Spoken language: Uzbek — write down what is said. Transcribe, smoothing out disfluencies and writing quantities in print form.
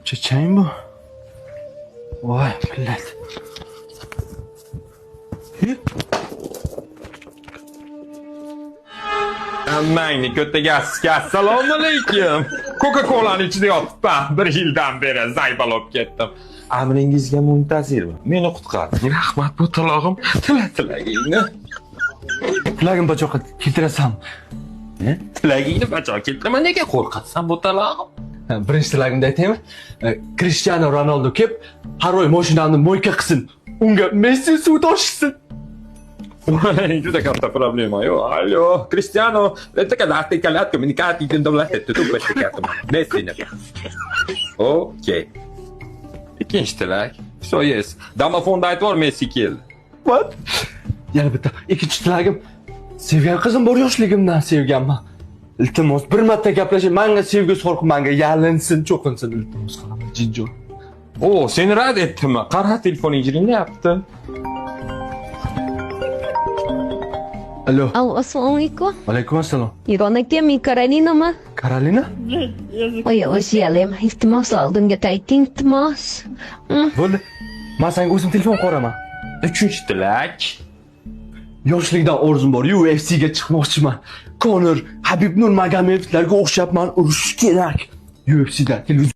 Chechang bu. Voy, millat. Ammangni ko'taga assalomu alaykum. Coca-Cola'ni ichida yotibman. Bir yildan beri zaybalab ketdim. Amringizga muntazirman. Meni qutqaring. Rahmat bu talog'im. Tila tilagingni. Tilagim bajo keltirasan. Tilagingni bajo keltiraman. Nega qo'rqasan bu talog'im? Ha, birinchi tilagimni aytaymi? Cristiano Ronaldo kelib, har oy mashinamni moyka qilsin. Unga Messi suv toshsin. Juda katta problema yo'q. Allo, Cristiano, Messini. Okey. Ikkinchi tilak. So yes. Domofonda aytib yubor, Messi keldi. What? Yana bitta ikkinchi tilagim. Sevgan qizim bor, yoshligimdan sevganman. Iltimos, bir marta gaplashing, manga sevgi sorqi, manga yalinsin, cho'qinsin, iltimos qilaman, jinjon. O, seni rad etdimi? Qara, telefoning jiringlayapti. Alo. Alo, assalomu alaykum. Alaykum assalom. Iron aka, men Karolinaman. Karolina? Oy, o'zi iltimos oldimga ayting, iltimos. Bo'ldi. Men senga o'zim telefon qilaman. Uchinchi tilak. Yoshlikdan orzum bor, UFC ga chiqmoqchiman. Conor, Habib Nurmagomedovlarga o'xshab man urushish kerak. UFCda televizor